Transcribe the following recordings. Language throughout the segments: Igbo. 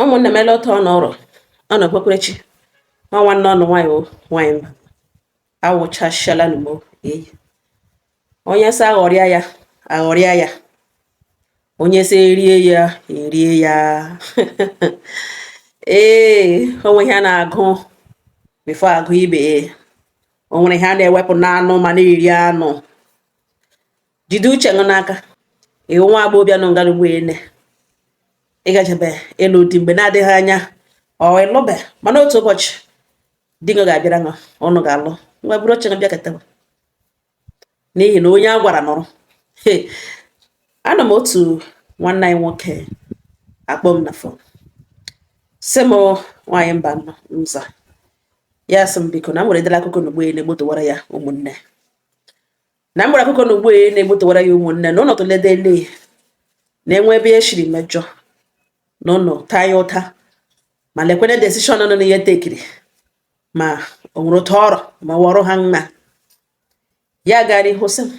Ụmụnne m, ele otu ọ nọrọ ọ nọ okpekperechi nwa nwanne ọnụ nwaanyị o nwaanyị mba awụchasịala n'ugbo eyi. Onye sị aghọrịa ya aghọrịa ya, onye sị erie ya erie ya. Ee, o nwe ihe a na-agụ before agụ ibe. O nwere ihe a na-ewepụ n'anụ ma na-eri anụ. Jide uche ṅụ n'aka. Ịhụ nwa agbọghọbịa nọ ngara ugbo ene, ịgajebe ịlụ di mgbe na-adịghị anya, ọ ịlụbe, mana otu ụbọchị di gị ga-abịara ṅụ, ụnụ ga-alụ. Ngwa, buru oche gị bịa ketawa, n'ihi na onye a gwara nụrụ. Ana m otu nwanne anyị nwoke akpọ m na phone, sị m, "Nwaanyị mba nọ nza." Ya sị m, "Biko, na m were edela akụkọ n'ugbo na-egbotowara ya ụmụnne, na m gwara akụkọ n'ugbo na-egbotowara ya ụmụnne, na ụnụ tụledele na enwe ebe e shiri mejọ, na ụnụ taa ya ụta, ma lekwene decision nọ n'ihe tekiri, ma o nwere otu ọrụ ma ọ ọrụ ha mma." Ya gara ihu sị m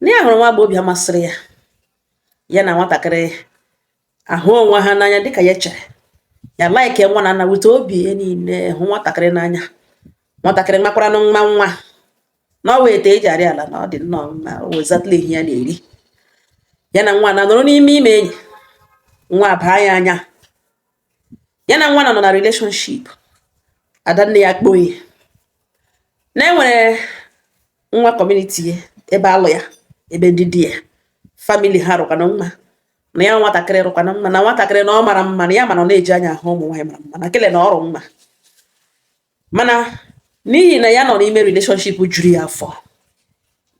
na ya hụrụ nwa agbọghọbịa masịrị ya, ya na nwatakịrị ahụ onwe ha n'anya dịka ya chere. Ya like nwa na nna wute obi ya niile, hụ nwatakịrị n'anya. Nwatakịrị makwara nụ nwa nwa na ọ wee ete eji arị ala, na ọ dị nnọọ mma. O exactly ihe ya na-eri. Ya na nwa na nọrọ n'ime ime enyi, nwa baa ya anya. Ya na nwa nọ na relationship. Adanne ya kpoye na enwere nwa community ya ebe alụ ya, ebe ndị di ya family ha rụkwana mma, na ya nwatakịrị rụkwana mma, na nwatakịrị na ọ mara mma, na ya mana ọ na-eji anya ahụ ụmụ nwaanyị mara mma, na kele na ọrụ mma. Mana n'ihi na ya nọ n'ime relationship juru ya afọ,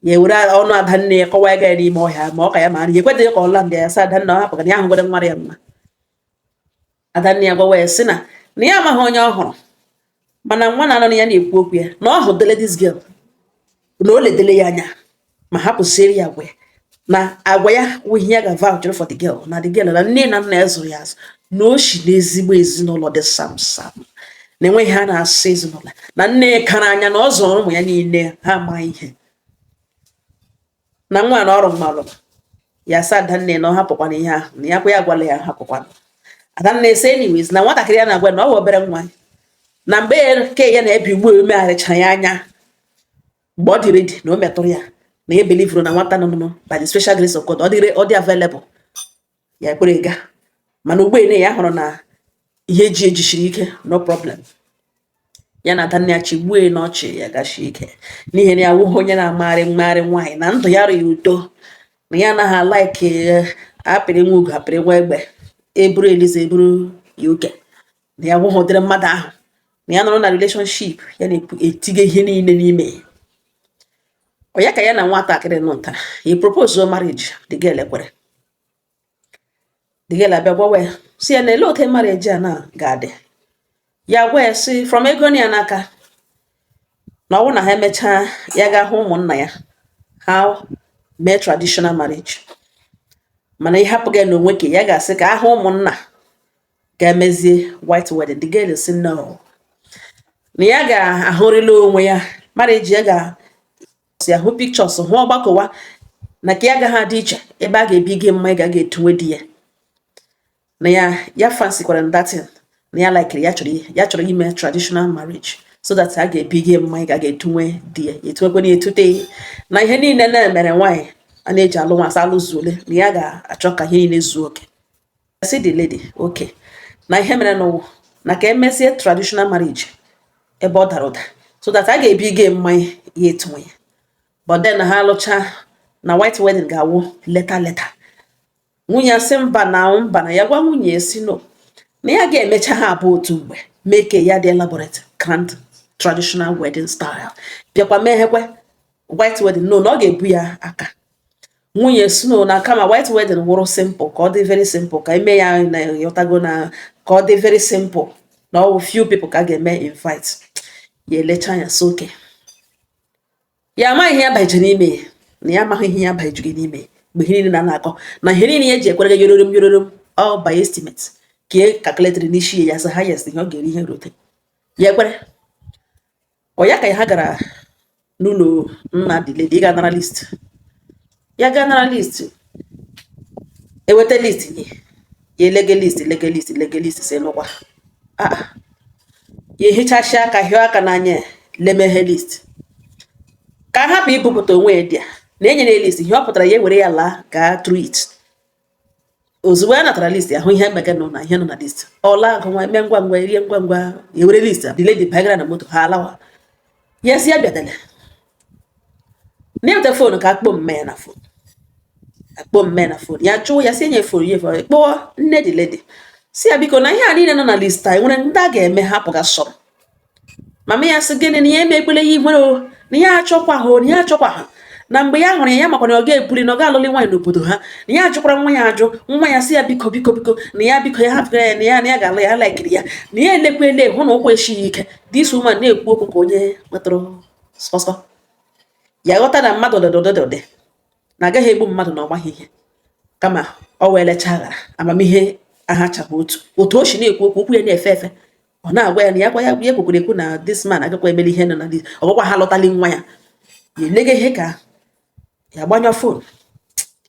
ya ewere ọnụ adanne ya kọwa ya n'ime ọhịa, ma ọ ka ya mara ya ekwedịghị ka ọ la ndị ya. Sị adanne ọ hapụga na ya ahụgoro nwa ya mma. Adanne ya gwawa ya sị na ya amaghị onye ọ hụrụ, mana nwa na-anọ na ya na-ekwu okwu ya, na ọ hụdele this girl, na o ledele ya anya, ma hapụziere ya agwa ya, na agwa ya wụ ihe ya ga vouch for the girl, na the girl na nne na nna ya zụrụ ya azụ, na o si n'ezigbo ezinụlọ dị sam sam, na enweghị ha na-asụ ezinụlọ, na nne kara anya, na ọ zụrụ ụmụ ya niile ha ama ihe, na nwa na ọrụ mmalụ ya. Sị adanne na ọ hapụkwana ihe ahụ, na ya kwa ya gwala ya hapụkwana. Adanne sị anyways, na nwatakịrị ya na-agwa na ọ bụ obere nwa, na mgbe ke ya na-ebi ugbu a megharịchara ya anya, mgbe ọ dị ready na o metụrụ ya, na ya believeru na nwata nọ nọ by the special grace of God ọ dịrị, ọ dị available, ya ekwere ga. Mana ugbu a ya hụrụ na ihe eji ejisiri ike, no problem. Ya na adanne ya chigbue n'ọchị, ya gashi ike, n'ihi na ya awụghị onye na-amagharị mmagharị nwaanyị, na ndụ ya rịa udo, na ya anaghị alike apịrị nwa ugo apịrị nwa egbe, eburu Eliza eburu UK, na ya awụghị ụdịrị mmadụ ahụ. Na ya nọrọ na relationship ya na-etiga ihe niile n'ime ọ ya. Ka ya na nwatakịrị nọ ntara, ya propose marriage. The girl ekwere. The girl abịa gwawa ya, si ya na ele otu marriage a na ga-adị. Ya gwa ya si from ego ya n'aka, na ọ bụrụ na ha emechaa, ya ga-ahụ ụmụnna ya, ha mee traditional marriage, mana ịhapụ gị n'onwe ka ya ga-asị ka ahụ ụmụnna ga-emezie white wedding. The girl si no, na ya ga-ahụrịla onwe ya marriage, ya ga-si ahụ pictures, hụ ọgbakọwa, na ka ya agaghị adị iche ebe a ga-ebi gị mma, ị gaghị etunwe di ya, na ya ya fancykwara datin, na ya likere, ya chọrọ ime traditional marriage so that a ga-ebi gị mma, ị gaghị etunwe di ya, etunwekwana ya etute, na ihe niile na-emere nwaanyị a na-eji alụ nwa asa alụzuole, na ya ga-achọ ka ihe niile zuo oke. Sị the lady okay, na ihe mere n'ụwa na ka emezie traditional marriage ebe ọ dara ụda, so that a ga-ebi gị mmanya, ya etunwe ya, but then ha alụcha, na white wedding ga-awụ later later. Nwunye ya sị mba, na mba, na ya gwa nwunye ya si no, na ya ga-emecha ha abụọ otu mgbe, mee ka ya dị elaborate, grand traditional wedding style, bịakwa meghekwe white wedding. No, na ọ ga-ebu ya aka. Nwunye si no, na kama white wedding wụrụ simple, ka ọ dị very simple, ka eme ya na yọtago, na ka ọ dị very simple, na ọ wụ few people ka a ga-eme invite. Ya elecha anya, so okay. Ya amaghị ihe ya banyere n'ime ya, na ya amaghị ihe ya banyere n'ime mgbe ihe niile na na-akọ, na ihe niile ya eji ekwere gị yororom yororom, all by estimate ka e calculated n'isi ya, sị highest ihe ọ ga-eri, ihe rote ya ekwere. Ọ ya ka ha gara n'ụlọ nna the lady ịga nara list. Ya ga nara list, eweta list nye. Ya elege list, lege list, lege list, si nụkwa, ah, ya ehichasị aka, hịọ aka n'anya ya, lemeghe list ka a hapụ ibupụta onwe ya dị ya na enyere list. Ihe ọ pụtara, ya ewere ya laa gaa through it. Ozugbo ya natara list, ahụ ihe mege nọ na ihe nọ na list, ọ laa, agụ nwa eme ngwa ngwa, rie ngwa ngwa, ewere list, the lady bagara na moto, ha alawa. Ya si ya bịadele na-eweta phone ka akpọ mme ya na phone, akpọ mme na phone. Ya jụọ ya si enye phone ya, phone kpọọ nne the lady, si ya biko, na ihe a niile nọ na list a, enwere ndị a ga-eme hapụ ga sọm. Mama ya sị gịnị? Na ya emekwele ya ihere o, na ya achọkwa ha o, na ya achọkwa ha, na mgbe ya hụrụ ya, ya makwa na ọ ga-ebuli, na ọ ga-alụli nwaanyị n'obodo ha, na ya ajụkwara nwa ya ajụ. Nwa ya sị ya biko, biko, biko, na ya biko, ya hapụgara ya, na ya ga-alụ ya, laikiri ya, na ya elekwa ele hụ na ụkwụ esighị ike. This woman na-ekwu okwu ka onye nwetụrụ sọsọ. Ya ghọta na mmadụ dọdọdọdọdị na agaghị egbu mmadụ na ọ maghị ihe, kama ọ wee lechaa aghara amamihe ahachaghị otu otu o si na-ekwu okwu, okwu ya na-efe efe. Ọ na-agwa ya na ya gwa ya, ya kwekwere ekwu na this man agakwa emeli ihe nọ na this, ọ gwakwa ha lọtali nwa ya. Ya elega ihe ka ya gbanyọ phone,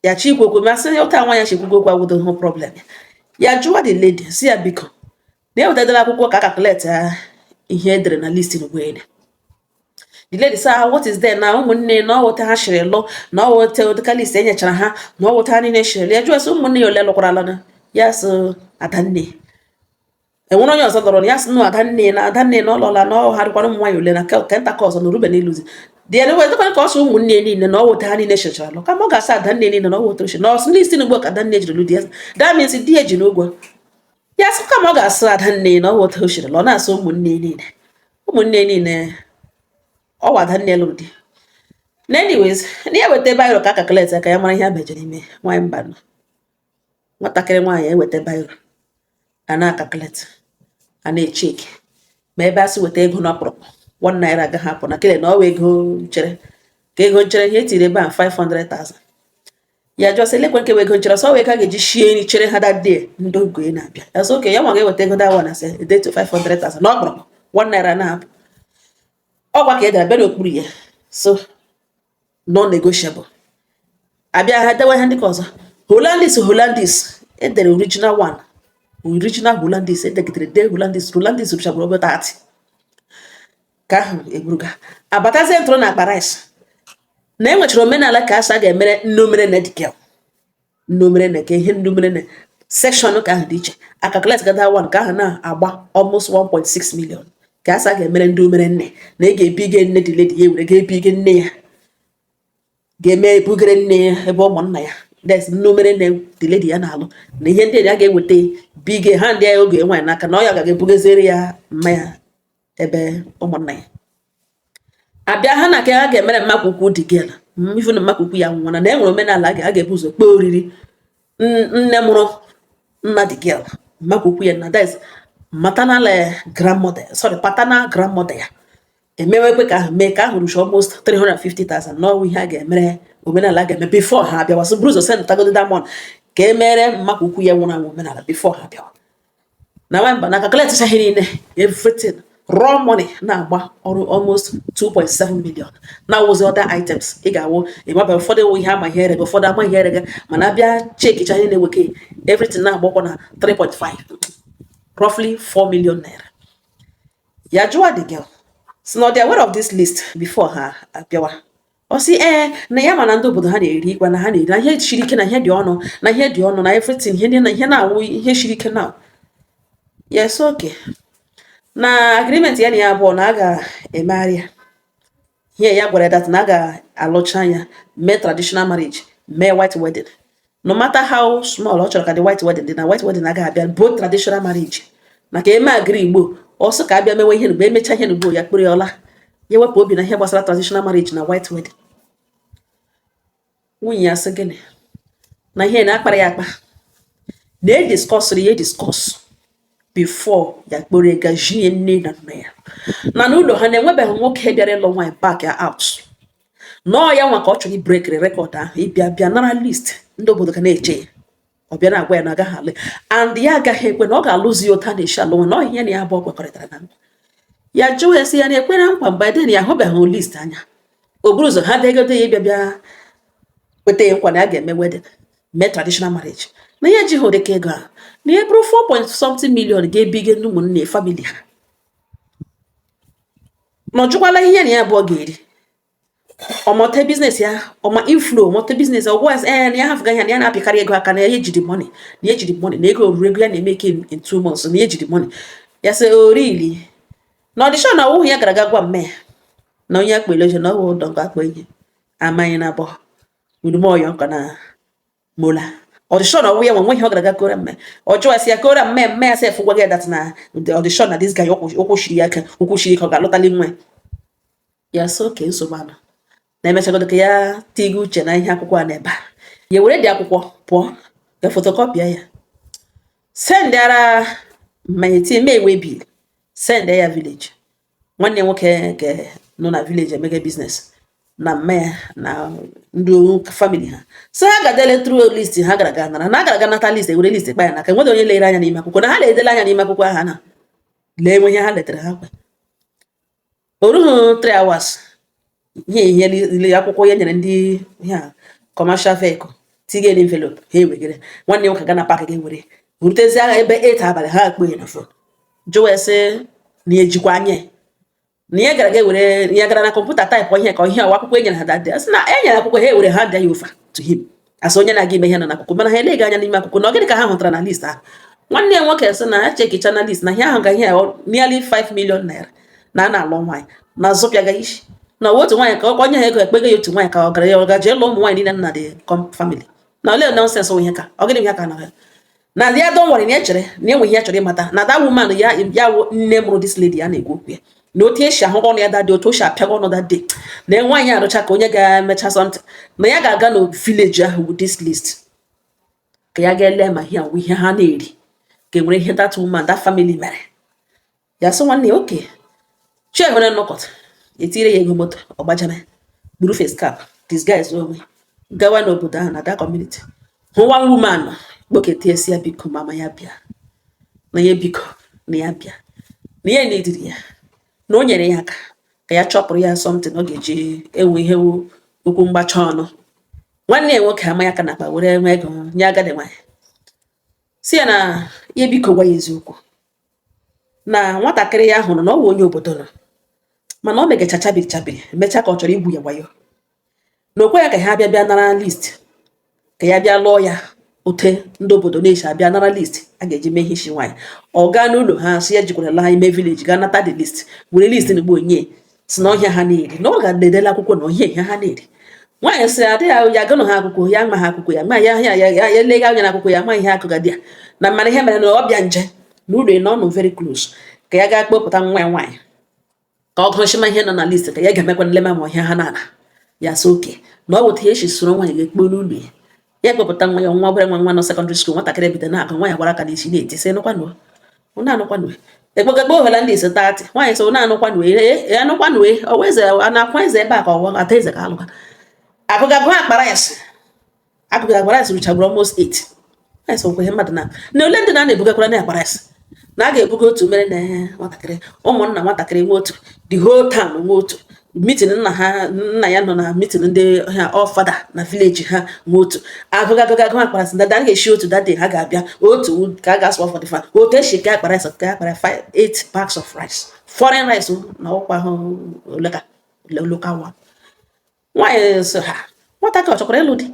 ya chi ikwu okwu, masị ụta nwa ya chikwugo okwu agwụdo hụ problem ya. Ya jụwa the lady, si ya biko, na ya wetadara akwụkwọ ka a calculate ihe edere na list n'ugboelu. The lady say, "Ah, what is there?" Na ụmụnne na ọwụta ha shiri lụ, na ọwụta ụdịka list enyechara ha, na ọwụta ha niile shiri lụ. Ya jụọ sị, ụmụnne ya ole lụkwarala? Na ya sị adanne, enwere onye ọzọ lụrụ? Ya sị nụ adanne, na adanne na ọ lụọla, na ọ ha dịkwara ụmụ nwaanyị ole na ke nta ka ọzọ na orube n'ịlụzi dị ya. Na ka ọ sị ụmụnne niile na ọwụta ha niile shichara lụ, kama ọ ga-asị adanne niile na ọwụta ochie na ọsụ list n'ugbo ka adanne jiri lụ di ya. That means di ya ji n'ụgwọ ya. Sị kama ọ ga-asị adanne na ọwụta o shiri lụ, ọ na-asị ụmụnne niile, ụmụnne niile, ọwa adanne lụrụ di. Na anyways, na ya weta biro ka a calculate ka ya mara ihe a mejọrọ ime. Nwaanyị mba nọ, nwatakịrị nwaanyị eweta biro, a na-acalculate, a na-echeki ma ebe a sị weta ego na ọkpụrụkpụ ₦1 agaghị apụ na kele na ọwa ego nchere ka ego nchere. Ihe etiri ebe a 500,000. Ya jụọ sị, lekwe nke bụ ego nchere? Ọsọ wee ka a ga-eji shie nri chere ha that day ndị oge na-abịa. Ya sị oke, ya nwa ga-eweta ego that one, asị edetu 500,000 na ọkpụrụkpụ ₦1 na-apụ. Ọgwa ka e dere bịa n'okpuru ya, so non-negotiable. Abịa ha dewe ihe ndị ka ọzọ, Hollandis, Hollandis edere original one, original Hollandis edegidere de Hollandis, Hollandis rụchagburu obe 30 ka ahụ eburuga abatazie ntụrụ na akpa rice. Na enwechara omenala ka asa ga-emere nne omere na edikel nne omere na ka ihe nne omere na section ka ahụ dị iche. A calculate gada one ka ahụ na-agba almost 1.6 million ka asa ga-emere ndị omere nne, na ị ga-ebige nne dị lady, ya ewere ga-ebige nne ya, ga-eme ebugere nne ya ebe ụmụnna ya, that's nne omere nne dị lady ya na-alụ, na ihe ndị a ga-eweta bige ha ndị ya oge nwaanyị n'aka, na ọ ya ga-ebugeziere ya mmanya ebe ụmụnna ya. Abịa ha na ka a ga-emere mmakwa ukwu dị gel ifu na mmakwa ukwu ya nwụna, na e nwere omenala a ga-ebu ụzọ kpee oriri nne mụrụ nna dị gel, mmakwa ukwu ya, na that is maternal grandmother, sorry, paternal grandmother ya. Emewekwe ka ahụ mee ka ahụ ruchi almost 350,000 n'ọnwa. Ihe a ga-emere omenala a ga-eme before ha abịawa, so buru ụzọ sendtagodo damon ka e mere mmakwa ukwu ya nwụrụ anwụ omenala before ha abịawa. Na nwamba na calculate ihe niile, everything, raw money na-agba ọrụ almost 2.7 million. Na wụzi other items ị ga-awụ ịmaba, ụfọdụ wụ ihe ama ihe erega, ụfọdụ ama ihe erega, mana abịa chekicha ihe na-eweke, everything na-agbakwa na 3.5, roughly 4 million naira. Ya jụwa the girl si na ọ dị aware of this list before ha abịawa. Ọ sị ee, na ya ma na ndị obodo ha na-eri ikwa, na ha na-eri na ihe siri ike, na ihe dị ọnụ, na ihe dị ọnụ, na everything, ihe ndị na ihe na-awụ ihe siri ike na. Yes, okay, na agreement ya na ya abụọ na a ga-emegharị ya. Ihe ya gwara ya that na a ga-alụcha ya, mee traditional marriage, mee white wedding, no matter how small ọ chọrọ ka the white wedding dị, na white wedding agaghị abịa both traditional marriage na ka eme agree igbo ọsọ ka abịa mewe ihe n'ugbo, emecha ihe n'ugbo, ya kpụrụ ya ọla, ya wepụ obi na ihe gbasara traditional marriage na white wedding. Nwunye ya sị gịnị? Na ihe na-akpara ya akpa, na e discussụrụ ya discuss before ya kpọrọ ya gajie nne na nna ya, na n'ụlọ ha na-enwebeghị nwoke bịara ịlụ nwaanyị back ya out nọọ. Ya nwa ka ọ chọrọ ibreakịrị record ahụ, ịbịa bịa nara list ndị obodo ka na-eche ya. Ọ bịa na-agwa ya na agaghị alụ and ya agaghị ekwe na ọ ga-alụzi ya otu a na-esi alụ nwa, na ọ ihe na ya abụọ kwekọrịtara na nkwa. Ya jụọ ya sị ya na-ekwe na nkwa mgbe dị na ya ahụbeghị list anya, o buru ụzọ ha degodo ya ịbịa bịa kweta ya nkwa na ya ga-eme wedding, mee traditional marriage, na ya ejighị ụdịka ego a. Na ya bụrụ 4 point something million ga-ebige ndị ụmụnne family ha, na ọ jụkwala ihe na ya abụọ ga-eri. Ọmọte business ya, ọma inflow ọmọte business. Ọgwụ ya ee, na ya hafụga ihe na ya na-apịkarị ego aka, na ya ejiri money, na ya ejiri money, na ego ruru ego ya na-eme ike in 2 months, na ya ejiri money ya. Sị orili na ọdịshọn na ọwụhụ ya gara aga gwa mme ya na onye akpele oche na ọwụ ụdọ nke akpa ihe amaghị na abụọ udumoyo nkọ na mola ọdịshọn ọwụ ya nwe ihe ọ gara aga kora mme. Ọ jụọ sị ya kora mme, mme ya sef gwa gị that na ọdịshọn na this guy ụkwụ shiri ya aka, ụkwụ shiri ike, ọ ga-alụtali nwa ya. Sị oke nsogbu anọ na emechagodo ka ya tiga uche na ihe akwụkwọ a na-ebe a. Ya were dị akwụkwọ pụọ ga photocopy ya, sendara mmanya tie mee ewe bill, send ya village. Nwanne ya nwoke ke nọ na village emege business na mme ya na ndị family ha, so ha gadele through list ha gara aga nara na gara aga nata list, ewere list kpa ya n'aka. Enweghị onye lere anya n'ime akwụkwọ na ha na-edele anya n'ime akwụkwọ ahụ na lee nwe ihe ha letere ha kwe. O rughị 3 hours, ihe ihe akwụkwọ ya nyere ndị ihe a commercial vehicle tinye envelope ha ewegere. Nwanne nwoke ga na park ga-ewere rutezi agha ebe 8 abalị. Ha akpọ ya na phone, jụwa ya sị na ejikwa anya na ihe gara ga ewere ya gara na kọmputa type ihe ka ihe ọwa akwụkwọ e nyere ha that day. Sị na e nyere akwụkwọ ha ewere ha ya over to him asị onye na-aga ime ihe nọ n'akwụkwọ, mana ha eleghị anya n'ime akwụkwọ na ọ gịnị ka ha hụtara na list ahụ. Nwanne ya nwoke sị na ha chekicha na list na ihe ahụ ga ihe a nearly 5 million naira na a na-alụ nwaanyị na azụpịaga isi na otu nwaanyị ka ọ nye ha ego ekpego ya otu nwaanyị ka ọ gara ya ọ gaje ịlụ ụmụ nwaanyị niile na the family na ole nonsense ihe ka ọ gịnị ihe ka na na ya. Don't worry, na ya chere na enweghị ihe chọrọ ịmata na that woman ya ya wụ nne mụrụ this lady ya na-ekwu okwu ya, na otu esi ahụ ọnụ ya that day, otu o si apịaga ọnụ that day, na nwaanyị arụcha ka onye ga-emecha something, na ya ga-aga na village ahụ with this list ka ya ga-ele ma ihe awụ ihe ha na-eri, ka enwere ihe that woman, that family mere ya. Sị nwanne ya oke chi nwere nnọkọta etire ya ego moto, ọgbajame buru face cap, disguise onwe, gawa n'obodo ahụ na that community, hụ one woman kpokete si ya biko mama, ya bịa na ya biko, na ya bịa na ya nidiri ya, na o nyere ya aka ka ya chọpụrụ ya something ọ ga-eji enwe ihe okwu mgbacha ọnụ. Nwanne ya nwoke ama ya aka n'akpa were nwe ego nye agadi nwaanyị, si ya na ya biko gwa ya eziokwu na nwatakịrị ya hụrụ na ọ wụ onye obodo nọ, mana ọ megacha chabiri chabiri emechaa ka ọ chọrọ igwu ya wayo, na okwe ya ka ha bịa bịa nara list, ka ya bịa lụọ ya ote ndị obodo na-echi abịa nara list a ga-eji mee ihe isi nwaanyị. Ọ gaa n'ụlọ ha si ya jikwara laa ime village gaa nata the list, were list na ugbo onye si na ọhịa ha na-eri, na ọ ga-edela akwụkwọ na ọhịa ihe ha na-eri. Nwaanyị sị adị ya ya gụnụ ha akwụkwọ ya ma ha akwụkwọ ya ma ya ya ya ya elega anya na akwụkwọ ya ma ihe akụga dị ya na mana ihe mere na ọ bịa nje na ụlọ na ọ nọ very close ka ya gaa kpọpụta nwa ya nwaanyị ka ọ gụrụchima ihe nọ na list, ka ya ga-emekwa nlema ma ọhịa ha na-ana ya. Sị oke na ọ wụta ya esi soro nwaanyị ga-ekpo n'ụlọ ya, ya kpọpụta nwa ya, nwa obere nwa, nwa nọ secondary school. Nwatakịrị bido na-agụ, nwa ya gbara aka n'isi na-eti sị nụkwanụ, ụnụ anụkwanụ ekpokekpo oghela ndị ise taatị. Nwaanyị sị ụnụ anụkwanụ e anụkwanụ e ọwa eze a na-akwa eze ebe a ka ọwa ata eze ka alụga agụgagụ akpa rice, agụgụ akpa rice ruchagburu almost 8. Nwaanyị sị nkwe mmadụ na na ole ndị na a na-ebugakwara na akpa rice na a ga-ebuga otu mere na nwatakịrị ụmụnna nwatakịrị nwe otu, the whole town nwe otu meeting, nna ha nna ya nọ na meeting ndị ha all father na village ha nwe otu agụgụ agụgụ agụ akpa rice ndị a ga-eshi otu that day ha ga-abịa otu ka a ga-asụ 45 otu esi ka akpa rice ka akpara 8 bags of rice, foreign rice na ọkwa ahụ oleka local one. Nwaanyị sị ha nwatakịrị ọ chọkwara ịlụ di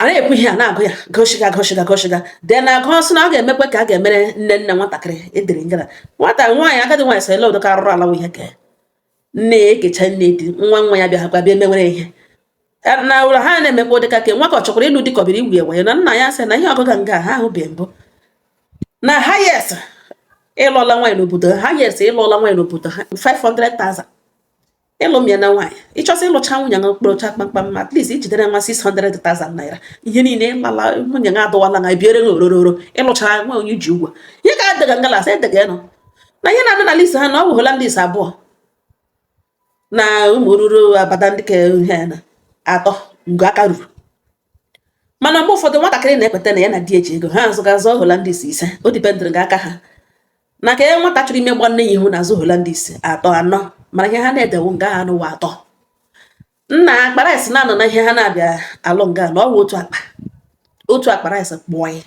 a na-ekwu ihe a na-agụ ya goshiga goshiga goshiga de na agụ sị na ọ ga-emekwe ka a ga-emere nne nne nwatakịrị edere ngara nwata nwaanyị. Agadi nwaanyị sị ele ụdịka arụrụ ala ihe ka nne ya ekecha nne di nwa nwa ya bịa hakwa bịa emewere ihe na ụlọ ha na-emekwa ụdịka ke nwa ka ọ chọkwara ịlụ di ka ọ bịara igwu ya wayo, na nna ya sị na ihe ọgụga nga ha ahụbeghị mbụ na highest ịlụọla nwaanyị n'obodo ha, highest ịlụọla nwaanyị n'obodo ha 500,000 ịlụ m ya na nwaanyị ịchọsị ịlụcha nwunye gị kpụrụcha kpamkpam, at least ijidere nwa 600,000 naira, ihe niile ịlala nwunye gị adọwala na ebiere gị orororo ịlụchara nwa onye ji ụgwọ ihe ka adịga ngala sị edega nọ na ihe na-adị na list ha na ọ bụ Hollandis abụọ na ụmụ ruru abada ndị ka ihe na atọ ngo aka ruru. Mana mgbe ụfọdụ nwatakịrị na-ekweta na ya na di eji ego ha azụga zụọ Hollandis ise, o dependịrị gị aka ha na ka nwata chọrọ ime gba nne ya ihu na azụ Hollandis atọ anọ, mana ihe ha na-edewo nga ha n'ụwa atọ nna akpa rice na-anọ na ihe ha na-abịa alụ nga na ọ wụ otu akpa, otu akpa rice kpụọ ya.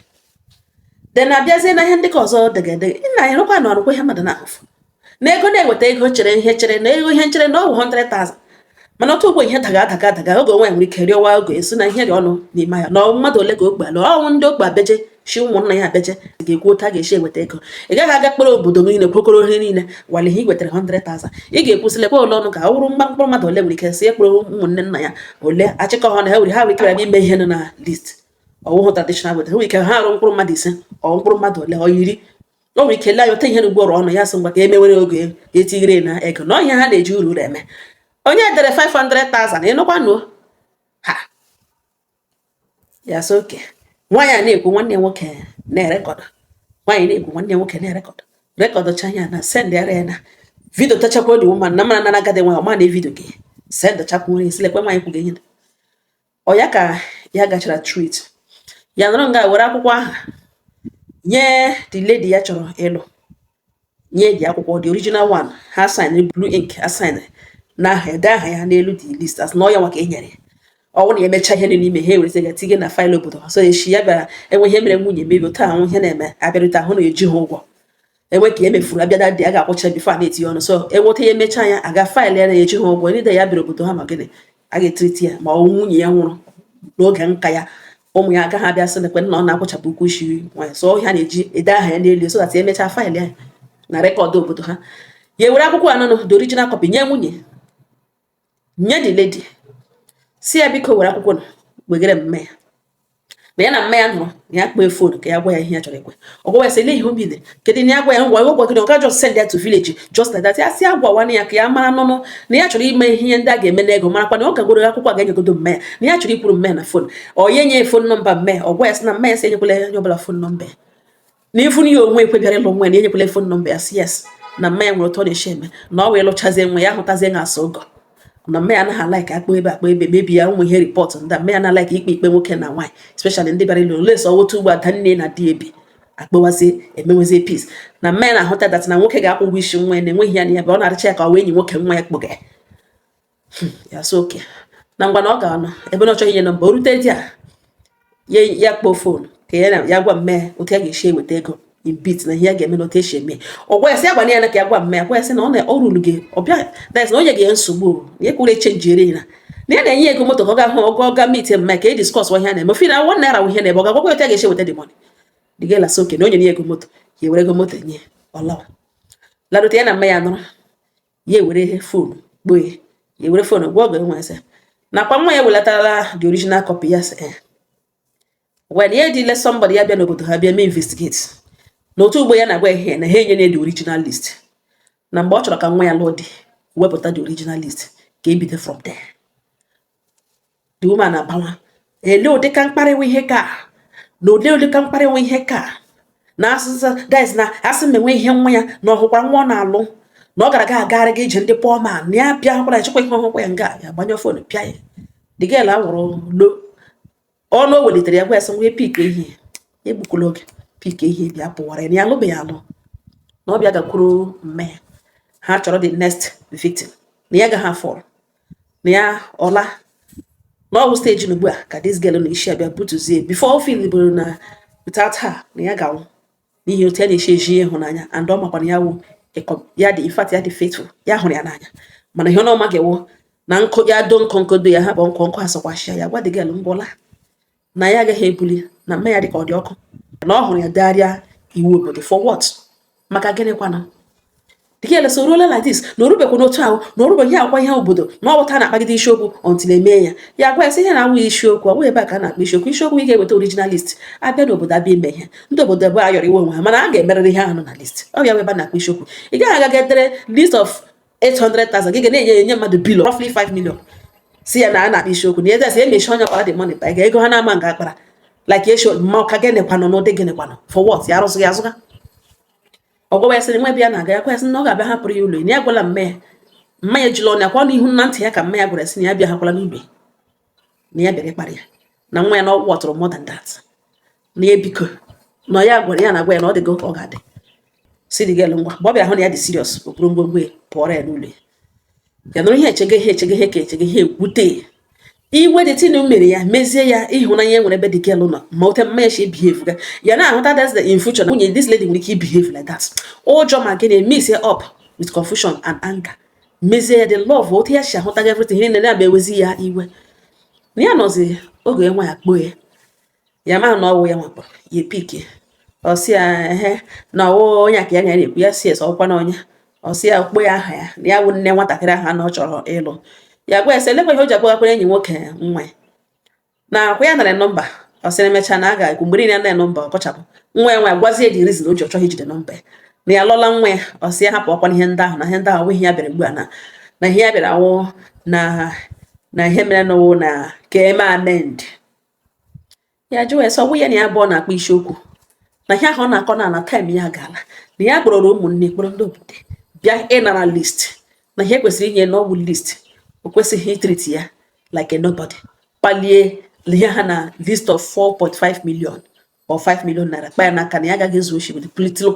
Then abịazie na ihe ndị ka ọzọ degede na ịrụkwa na ọrụkwa ihe mmadụ na-ahụfụ na ego na-eweta ego chere ihe chere na ego ihe nchere na ọ wụ 100,000, mana otu ugbo ihe daga adaga adaga oge onwe nwere ike rịọwa oge esi na ihe dị ọnụ n'ime ya na ọ mmadụ ole ka okpe ala ọnwụ ndị okpe abeje shi ụmụnna ya abeje ga-ekwu otu a ga-esi eweta ego. Ị gaghị aga kpọrọ obodo niile kwekọrọ ihe niile wale ihe ị wetara 100,000. Ị ga-ekwusịlekwa ole ọnụ ka ọ wụrụ mgba mkpụrụ mmadụ ole nwere ike si ekpụrụ ụmụnne nna ya ole achịkọ ha na ha nwere ike bịa ime ihe nọ na list. Ọwụhụ traditional wedding, nwere ike ha arụ mkpụrụ mmadụ 5 ọ mkpụrụ mmadụ ole ọ 10. O nwere ike lee anya ote ihe n'ugbo ọrụ ọnụ ya sị ngwa ka emewere oge etigire na ego na ihe ha na-eji uru uru eme. Onye dere 500,000 ịnụkwa nụ ha ya sị oke nwaanyị a na-ekwu, nwanne ya nwoke na-erecord. Nwaanyị na-ekwu, nwanne ya nwoke na-erecord, recordcha ya na send ya na video tachakwa dị woman na mara na agadi nwa ọma na video gị send chakwa nwere isi lekwe nwaanyị kwuga ihe ọ ya ka ya gachara treat ya nọrọ nga were akwụkwọ ahụ nye the lady ya chọrọ ịlụ, nye the akwụkwọ, the original one ha sign blue ink, ha sign na aha ede aha ya n'elu the list as na ọ ya nwa ka e nyere ya. Ọ bụrụ na emecha ihe niile n'ime ha ewerezi ya tinye na file obodo. So echi ya bịara enwe ihe mere nwunye mebi otu ahụ ihe na-eme abịarute ahụ na eji ha ụgwọ enwe ka emefuru abịa dị a ga-akwụcha before a na-etinye ọnụ. So enweta ya emecha ya aga file ya na-eji ha ụgwọ ndị ya bịara obodo ha ma gịnị a ga-etiriti ya ma ọ nwunye ya nwụrụ n'oge nka ya, ụmụ ya agaghị abịa sị lekwe nna ọ na-akwụchapụ ụkwụ isi nwaanyị. So ha na-eji ede aha ya n'elu so that emechaa file ya na record obodo ha. Ya ewere akwụkwọ anụnụ, the original copy, nye nwunye, nye the lady, si ya biko were akwụkwọ nụ wegere mme ya na ya na mme ya nụrụ na ya kpee phone ka ya gwa ya ihe ya chọrọ ikwe. Ọ gwa ya sị ele ihe obi dị kedu na ya gwa ya ngwa gwa gị ọ just send ya to village just like that. Ya sị agwawana ya ka ya mara nụnụ na ya chọrọ ime ihe ndị a ga-eme n'ego, marakwa na ọ gagoro akwụkwọ a ga-enyegodo mme ya na ya chọrọ ikwuru mme ya na phone. Ọ ya enye phone number mme. Ọ gwa ya sị na mme ya sị enyekwala onye ọbụla phone number ya, na ifu ya onwe ekwe bịara ịlụ nwa ya na enyekwala phone number ya. Sị yes, na mme ya nwere otu ọ na-esi eme na ọ wee lụchazie nwa ya ahụtazie nwa asa ụgọ na mme ya anaghị alike akpọ ebe akpọ ebe mebi ya ụmụ ihe report ndị mme ya na like ikpe ikpe nwoke na nwaanyị, especially ndị bịara ịlụ ole sọ otu ugbo ada nne na di ebi akpọwazie emewezie peace na mme ya na-ahụta that na nwoke ga-akwụ ụgwọ isi nwa ya na-enweghị ya na ya bụ ọ na-arịcha ya ka ọ wee enyi nwoke nwa ya kpọga ya. So oke na ngwa na ọ ga-anọ ebe na ọ chọghị inye number o rute di a ya kpọọ phone ka ya ya gwa mme otu ya ga-esi eweta ego in bit na ihe ya ga-eme na otu esi eme. Ọ gwa ya sị ya gwana ya na ka ya gwa mme ya, gwa ya sị na ọ na ọ ruru gị ọbịa that is na onye ga nsogbu o na ya kwuru echenjiere ya na ya na-enye ego moto ka ọ ga hụ ọ ga meet mme ka e discuss ihe a na-eme ofe na ₦1 wụ ihe na-ebe ọ ga-agwakwa otu ya ga-esi eweta the money. The girl asị oke na onye nye ego moto ya ewere ego moto nye ọ lawa larute ya na mme ya nọrọ ya ewere phone kpoo ya, ya ewere phone gwa ọgọ nwa sị nakwa nwa ya welatara the original copy. Ya sị eh when ya edile somebody ya bịa n'obodo ha bịa mee investigate na otu ugbo ya na-agwa ihe na ha enye the original list na mgbe ọ chọrọ ka nwa ya lụọ di wepụta the original list ka ebido from there. The woman abawa ele ụdịka mkparịwa ihe ka na ole ụdịka mkparịwa ihe ka na asịsa that is na asị m enwe ihe nwa ya na ọhụkwara nwa ọ na-alụ na ọ gara aga agagharị ga ije ndị poor man na ya bịa hụkwara chekwa ihe ọhụkwa ya nga ya gbanye phone pịa ya. The girl awụrụ lo ọnụ o welitere ya gwa ya sị ngwa pick ihe egbukwala oge pick ihe bịa pụwara ya na ya alụbeghị alụ na ọ bịa gakwuru mme ya ha chọrọ the next victim na ya agaghị afọ na ya ọla na ọ bụ stage ugbu a ka this girl na isi abịa butuzie before o feel bụrụ na without her na ya ga-anwụ n'ihi otu ya na-esi eji ịhụnanya and ọ makwa na ya wụ ya dị, in fact ya dị faithful, ya hụrụ ya n'anya, mana ihe ọ na-ọma ga-ewu na nkụ ya do nkụ nkodo ya ha bụ nkụ nkụ asọkwashịa ya gwa the girl ngwụla na ya agaghị ebuli na mma ya dị ka ọ dị ọkụ na ọ hụrụ ya degharịa iwu obodo for what, maka gịnịkwanụ? The girl so ruola like this na orubekwa n'otu ahụ na orubeghị akwa ihe obodo na ọ wụta na-akpagide isiokwu until emee ya. Ya gwa ya sị ihe na-awụ isiokwu ọ bụghị ebe a ka a na-akpa isiokwu. Isiokwu ị ga-eweta original list abịa n'obodo abịa ime ihe ndị obodo ebe a yọrọ iwe onwe ha mana a ga-emerịrị ihe ahụ nọ na list. Ọ bịa ebe a na-akpa isiokwu. Ị gaghị aga edere list of 800,000 gị ga na-enye enye mmadụ billion, roughly 5 million, si ya na a na-akpa isiokwu na eze emechi onye kpara the money ga ego ha na-ama nga akpara like esho ma ọka gịnịkwanụ n'ụdị gịnịkwanụ for what ya arụzụghị azụga. Ọ gwawa ya sị nwa ebe ya na-aga ya kwa ya sị na ọ ga-abịa hapụrụ ya ụlọ ya na ya gwala mme ya mma ya ejila ọnụ ya kwa n'ihu na ntị ya ka mma ya gwara sị na ya bịa hakwala n'ụlọ ya na ya bịara ịkparị ya na nwa ya na ọ wọtụrụ more than that na ya biko na ya gwara ya na agwa ya na ọ dịgo ka ọ ga-adị si the girl ngwa. Mgbe ọ bịara hụ na ya dị serious, o buru ngwongwo ya pụọrọ ya n'ụlọ ya. Ya nụrụ ihe echege ihe echege ihe ka echege ihe egwute Iwe the thing mere ya mezie ya ịhụnanya e nwere ebe the girl nọ, ma ote mmanya shi behave ga ya na-ahụta that's the in future na nwunye this lady nwere ike behave like that. Ụjọ ma gịnị mix up with confusion and anger mezie ya the love otu ya si ahụta everything ihe niile na-abịa ewezi ya iwe na ya nọzi oge nwa ya kpoo ya, ya ma na ọwụ ya nwakpọrọ ya epiki. Ọ sị ya ehe, na ọwụ onye a ka ya na-ekwu. Ya si ese ọkwa na onye ọ sị ya kpoo ya aha ya, na ya bụ nne nwatakịrị ahụ na ọ chọrọ ịlụ. Ya gwa ya sị elekwa ihe o ji akpọgakwara enyi nwoke nwa ya na akwa ya nara nọmba. Ọ sịrị emechaa na a ga-ekwu mgbe niile na nọmba ọ kọchapụ nwa ya. Nwa ya gwazie the reason o ji ọ chọghị ijide nọmba ya, na ya lọla nwa ya. Ọ sị ya hapụ ọkwa ihe ndị ahụ, na ihe ndị ahụ ihe ya bịara ugbu a, na ihe ya bịara awụ na ihe mere n'ụwụ na ka eme amend. Ya jụọ ya sị ọwụ ya na ya abụọ na-akpọ isiokwu na ihe ahụ ọ na-akọ na time ya gaala, na ya kpọrọ ụmụnne, kpọrọ ndị obodo bịa ịnara list, na ihe kwesịrị inye na ọwụ list. O kwesịghị itreat ya like a nobody, palie ihe ha na list of 4.5 million or 5 million naira kpa ya n'aka, na ya agaghị ezu oshi with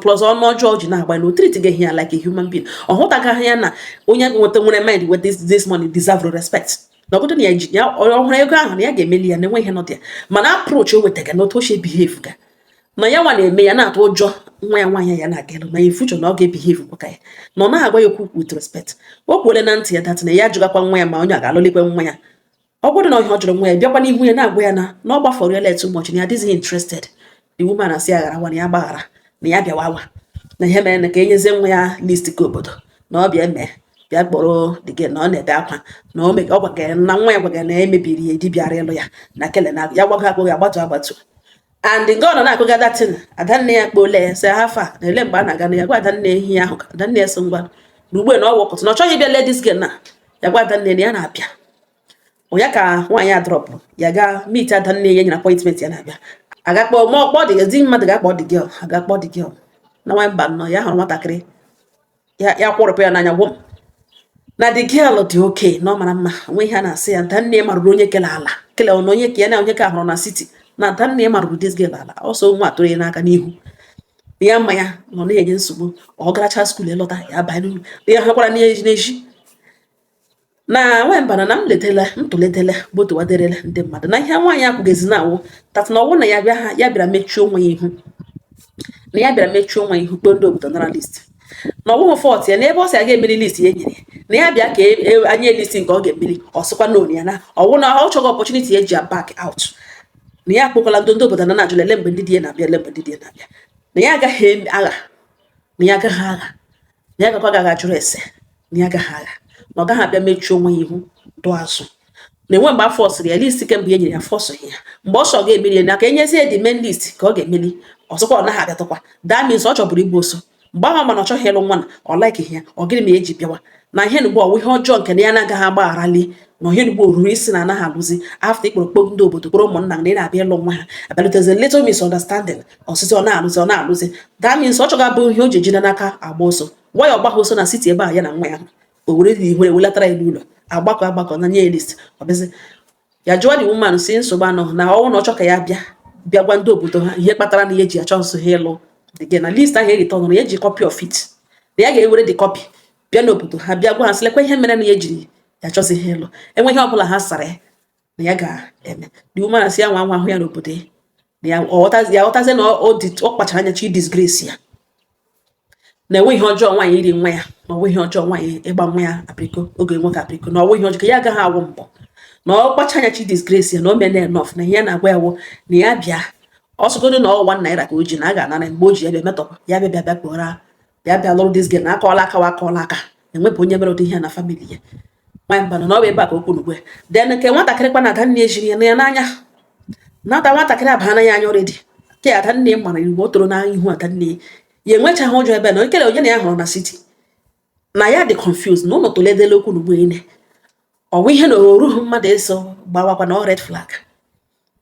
plus ọnụ ọjọọ ji na-agba na o treat gaghị ya like a human being. Ọ hụtagaghị ya na onye nweta nwere mind with this money deserve respect, na ọbụdụ na ya ji ya ọhụrụ ego ahụ na ya ga-emeli ya na enwe ihe nọ dị ya, mana approach o wetaga na otu o si behave ga na ya nwa na-eme ya na-atụ ụjọ nwa ya nwaanyị ya na-aga elu na in future na ọ ga-ebehave kwa ka ya na ọ naghị agwa ya okwu with respect. O kwuole na ntị ya that na ya ajụgakwa nwa ya ma onye a ga-alụlikwe nwa ya. Ọ bụrụ na ihe ọ jụrụ nwa ya bịakwa n'ihu ya na-agwa ya na ọ gbafọrọ ya too much, na ya adịghị interested. The woman asị ya ghara na ya gbaghara, na ya bịawa na ihe mere na ka enyezie nwa ya list ka obodo na ọ bịa eme bịa kpọrọ the girl, na ọ na-ebe akwa na o ọ gwagara na nwa ya gwagara na emebiri ya dibịara ịlụ ya na kele na ya gwago agwago agbatu agbatu. And nke ọ nọ na-akụga datin, adanne ya kpole ya sị hafa na ele mgbe a na-aga na ya gwa adanne ihe ahụ. Adanne ya sị ngwa na ugbu a na ọ wọkọtụ na ọ chọghị ịbịa lee this girl, na ya gwa adanne na ya na-abịa. Onye ka nwaanyị a drop ya gaa meet adanne ya nyere appointment ya na-abịa aga kpọọ ma ọ kpọọ dị di mmadụ ga-akpọ the girl, aga kpọọ the girl na nwa mba nnọọ ya hụrụ nwatakịrị ya, ya kwụrụpụ ya n'anya gwom na the girl dị oke na ọ mara mma nwe ihe a na-asị ya. Adanne marụrụ onye kele ala kele na onye ka ya na onye ka hụrụ na city na adanne marụrụ this girl ala ọsọ nwa atụrụ ya n'aka n'ihu ya mma ya nọ na-enye nsogbu. Ọ garacha school ịlọta ya banye n'ụlọ ya hụkwara n'ezi n'ezi na nwa mbana na m letela m tụletele gbotowaderele ndị mmadụ na ihe nwaanyị akwụgezi na awụ that na ọwụ na ya bịa ha ya bịara mechie onwe ya ihu, na ya bịara mechie onwe ya ihu kpọọ ndị obodo nara list, na ọwụghị fault ya na ebe ọ sị aga emeri list ya enyere ya na ya bịa ka anye list nke ọ ga-emeri. Ọ sịkwa na ya na ọwụ na ọ chọghị opportunity eji ya back out, na ya akpọkwala ndị obodo na na-ajụ ele mgbe ndị di ya na-abịa, ele mgbe ndị di ya na-abịa, na ya agaghị agha, na ya agaghị agha, na ya gakwa agaghị ajụrụ ese, na ya agaghị agha, na ọ gaghị abịa mechie onwe ya ihu dụ azụ na enwe mgbe afọ sịrị ya list kemgbe e nyere ya fọsụghị ya mgbe ọsọ ga-emeri ya na ka enyezie the main list ka ọ ga-emeli ọzọkwa ọ naghị abịatụkwa. That means ọ chọburu igbu oso mgbe ahụ, mana ọ chọghị ịlụ nwa na ọ likeghị ya. Ọ gịnị ma eji bịawa na ihe nugbu ọwụ ihe ọjọọ nke na ya na-agaghị agbagharali na ihe nugbu oruru isi na anaghị alụzi after ikpọrọ kpọ ndị obodo kpọrọ ụmụnna na ị na-abịa ịlụ nwa ha abịalutezi little misunderstanding ọsịsị ọ na-alụzi ọ na-alụzi. That means ọ chọga bụ ihe o ji ejide n'aka agba ọsọ nwayọ ọgbagha ọsọ na city ebe a ya na nwa ya o were dị ihere welatara ya n'ụlọ agbakọ agbakọ na nye ya list. Ọ bịazi ya jụọ the woman si nsogbu anọ na ọnwụ na ọ chọ ka ya bịa bịa gwa ndị obodo ha ihe kpatara na ihe eji achọ nso ha ịlụ the na list ahụ erite ọnụrụ ya eji copy of it, na ya ga-ewere the copy bịa n'obodo ha bịa gwa ha sị lekwa ihe mere na ya ejiri ya achọzi ihe ịlụ enwe ihe ọbụla ha sara ya na ya ga-eme. The woman asị ya nwa nwa ahụ ya n'obodo ya na ya ya ghọtazie na ọ kpachara anya chi disgrace ya, na enwe ihe ọjọọ nwaanyị iri nwa ya, na ọnwe ihe ọjọọ nwaanyị ịgba nwa ya apriko oge nwoke apriko, na ọnwe ihe ọjọọ ka ya agaghị awụ mbọ na ọ kpacha anya chi disgrace ya, na o mene enough, na ihe ya na-agwa ya wụ na ya bịa ọsọgodo na ọ 1 naira ka o ji na a ga-anara mgbe o ji ya bịa metọpụ ya bịa bịa bịa kpọrọ bịa bịa lụrụ this girl na akọọla aka wa akọọla aka enwepụ onye mere ụdị ihe na family ya. Nwaanyị mba na ọ bụ ebe a ka okwu n'ugbu then nke nwatakịrị kwa na adanne ejiri ya na ya n'anya nata nwatakịrị abana ya anya already ke adanne mara iwu o toro n'anya ihu adanne ya enwechaghị ụjọ ebe na ekele onye na ya hụrụ na city na ya dị confused na ụlọ toledela okwu n'ugbu ine ọ bụ ihe na orughị mmadụ ịso gbawakwa na ọ red flag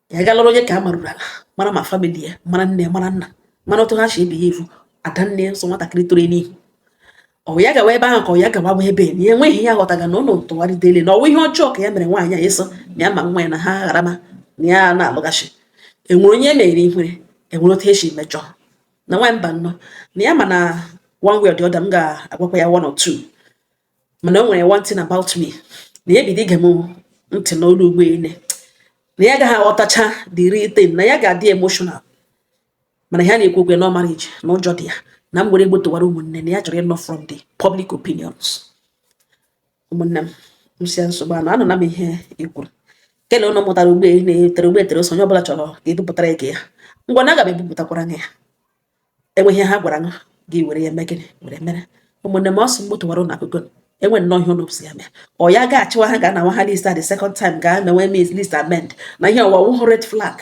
ya ga lụrụ onye ka a maruru ala mara ma family ya mara nne mara nna mara otu ha si ebi ya evu adanne nso nwatakịrị toro n'ihu ọ ya gawa ebe ahụ ka ọ ya gawa ebe na ya enweghị ya ghọtaga na ụlọ tụgharịdele na ọwụ ihe ọjọọ ka ya mere nwaanyị a ịsọ na ya ma nwa ya na ha ghara ma na ya na-alụghachi enwere onye emere ihere enwere otu esi mejọ na nwaanyị mba nnọọ na ya ma na one way or the other m ga-agwakwa ya one or two, mana o nwere one thing about me na ya ebido ige m Ntị n'olu ugbo ene na ya agaghị aghọtacha the real thing, na ya ga-adị emotional, mana ya na-ekwu okwu na marriage na ụjọ dị ya na m were gbotowara ụmụnne na ya chọrọ ịnọ from the public opinions. Ụmụnne m, m si nsogbu anọ anọ na m ihe i kwuru kele ụnụ mụtara ugbo na-etere ugbo etere ose. Onye ọbụla chọrọ ka ebupụtara eke ya ngwa na aga m ebupụtakwara ya. Enwe ihe ha gwara m gị were ya mee gịnị were mere. Ụmụnne m, ọsọ mgbotowara ụnụ akụkọ enwe nnọọ ihe ụnụ si ya mee. Ọ ya ga-achịwa ha ga na ha list the second time ga mewe list amend na ihe ọwa wụhụ red flag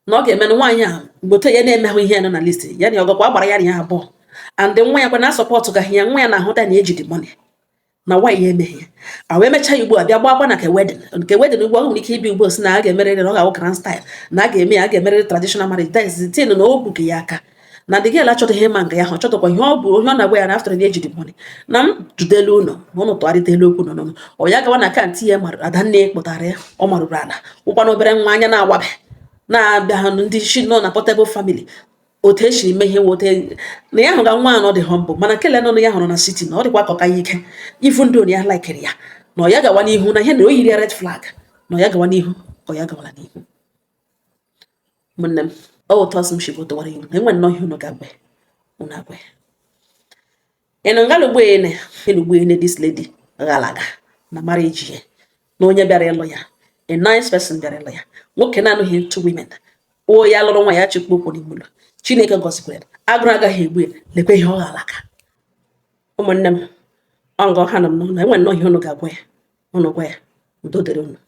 na ọ ga-eme na nwaanyị a mgbe ya na-emehụ ihe nọ na list ya na ọgọkwa agbara ya na ya abụọ and nwa ya kwa na support gaghị ya. Nwa ya na-ahụta na eji the money na nwaanyị ya emeghị ya a wee mechaa ya ugbu a bịa gbakwa na nke wedding, nke wedding ugbu a ọ nwere ike ịbịa ugbu a sị na a ga-emerịrị na ọ ga-awụ grand style, na a ga-eme ya, a ga-emerịrị traditional marriage. That is the thing na o bughị ya aka na the girl achọghị ịma nga ya ahụ, chọtụkwa ihe ọ bụ onye ọ na-agwa ya na after na eji the money na m judelu ụlọ na ụnụ tụgharịtelu okwu nọ n'ụlọ. Ọ ya gawa na akaụntụ ya mara adanne kpụtara ya, ọ marụrụ ala ụkwa na obere nwa anya na-awabe na-abịa ha ndị shi nọ na portable family otu esiri mee ihe wote na ya hụga nwa anọ dị humble, mana kele nọ na ya hụrụ na city na ọ dịkwa ka ọka ya ike ifu ndị onye ya likere ya na ọ ya gawa n'ihu na ihe na o yiri ya red flag na ọ ya gawa n'ihu ka ọ ya gawala n'ihu. Ụmụnne m, ọ ụtọ ọsọ m si bụtụwara iwu na enwe nnọọ ihe unu ga-agwa unu agwa ịnụ ngala ugbo ene enu ugbo ene. This lady ghalaga na marriage ya na onye bịara ịlụ ya, a nice person bịara ịlụ ya, nwoke na-anụghị two women o ya lụrụ nwa ya chịkwa okwu n'ime ụlọ. Chineke gọzikwara ya, agụrụ agaghị egbu ya. Lekwa ihe ọ ghalaga. Ụmụnne m, ọ nga ọha nọ m n'ụlọ enwe nnọọ ihe unu ga-agwa ya, unu gwa ya. Udo dịrị unu.